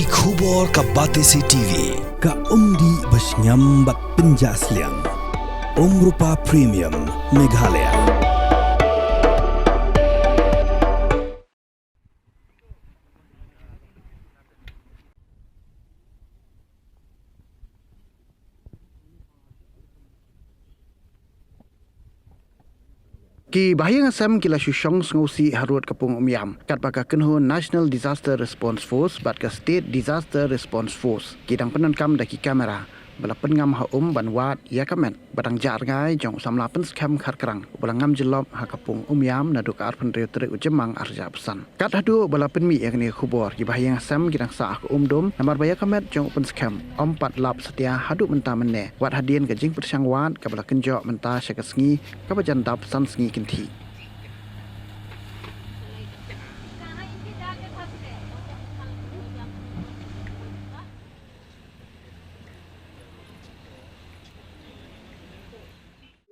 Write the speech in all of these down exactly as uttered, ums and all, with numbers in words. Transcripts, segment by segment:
Ki khubor ka Batesi T V, ka umdih ba shngiam bad pynjah sliang. Umrupa Premium, Meghalaya. Ki bahaïing hasem ki la shu shong sngewsih harud ka pung Umiam, katba ka kynhun National Disaster Response Force bad ka State Disaster Response Force ki dang pyndonkam da ki kamera ba la pynngam ha um ban wad ïa ka met ba dang jah rngai jong u samla pynskhem Kharkrang uba la ngam jyllop ha ka pung Umiam naduh ka arphew hynriew tarik u Jymmang arhajar arphew san. Kat haduh ba la pynmih ïa kane ka khubor, ki bahaïing hasem ki dang sah ha ka um dum namar ba ïa ka met jong u pynskhem ym pat lap satia haduh mynta mynne, wat hadien ka jingpyrshang wad kaba la kynjoh mynta sha ka sngi kaba jan dap san sngi kynthih.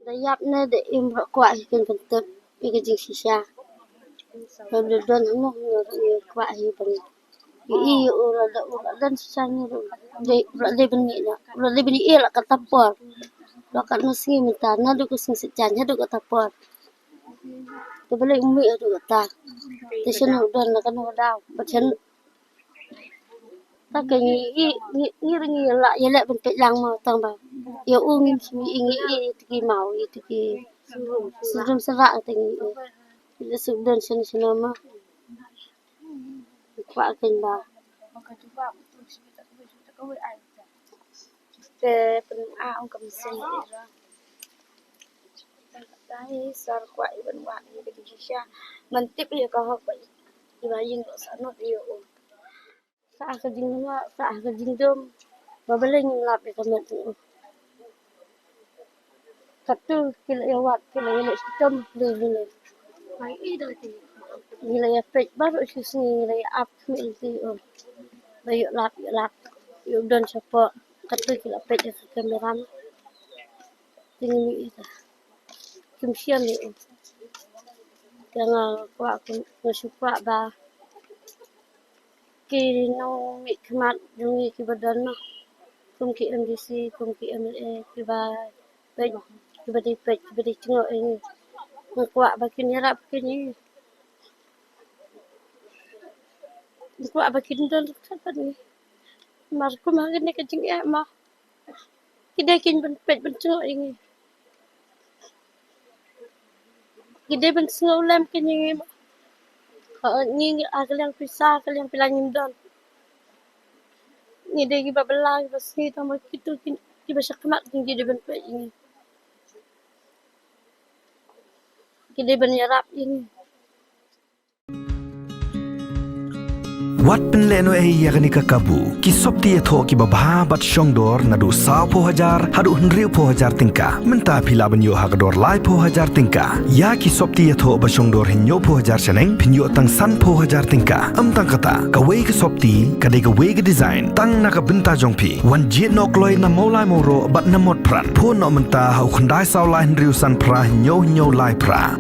Da ïap ne da im ruh kwah hi kin pyntip ïa ka jingshisha. Ba da don hangno hangno ruh ngi kwah hi ban ïohi ïa u, lada u la don shisha ngi ruh dei, u la dei ban mih noh, u la dei ban ïohi la kata por. La katno sngi mynta, naduh ka sngi Saitjaiñ haduh kata por. Te balei u mih haduh kata? Te shano u don, na kano ka daw? Bad shan Ta ka ngi i, ngi, ngi ruh ngi lah ïaleh ban peit lang mo, tang ba ïa u ngim shym i, ngi i ïa ki maw, ïa ki sdom sdang te ngi i. Ngi suk don shen shen mo. Kwah ken ba te pyn a ong kam sing ira. Tang katai sar kwah i ban wad ïa ka jingshisha. Man tip ïa ka hok ba i ba ïing ruh sa not ïa u. Sah ka jingma, sah ka jingdum. Ba balei ngim lap ïa ka met u. Katu ki la ïa wad, ki la ïa leh shitom, leh leh. Ngi la ïa peit baroh shi sngi, ngi la ïa ap khmih lynti u. Ba ïoh lap, ïoh lap, ïoh don shapoh. Katu ki la peit ïa ka kamera. Te ngi mih ïa ka. Kim shym ïa u. Te nga kwah, nga shu kwah ba ki nongmihkhmat jong ngi kiba don noh, kum ki M D C, kum ki M L A, kiba peit, kiba dei peit, kiba dei jngoh ïa ngi. Nga kwah ba kin ïarap kin ïa ngi. Nga kwah ba kin don ryngkat bad ngi. Namar kum ha kane ka jingeh ma ki dei kin ban peit ban jngoh ïa ngi. Ki dei ban sngew lem kin ïa ngi ma. Ka ngi ngi a ka liang pisa, ka liang pila ngim don. Ngi dei kiba bylla, kiba sngew tang ba kitu ki, kiba shakhmat ki dei ban peit ïa ngi. Ki dei ban ïarap ïa ngi. Wat pynlehnohei ïa kane ka kabu. Ki sopti ïathoh kiba bha bad shongdor naduh sawphew hajar haduh hynriewphew hajar tyngka. Mynta phi lah ban ïoh ha ka dor laiphew hajar tyngka. Ïa ki sopti ïathoh ba shongdor hynñiewphew hajar shaneng phin ïoh tang sanphew hajar tyngka. Ym tang kata, kawei ka sopti ka dei kawei ka design tang na ka bynta jong phi. Wan jied noh kloi na Mawlai Mawroh bad na Motphran. Phone noh mynta ha u khyndai saw lai hynriew san phra hynñiew hynñiew lai phra.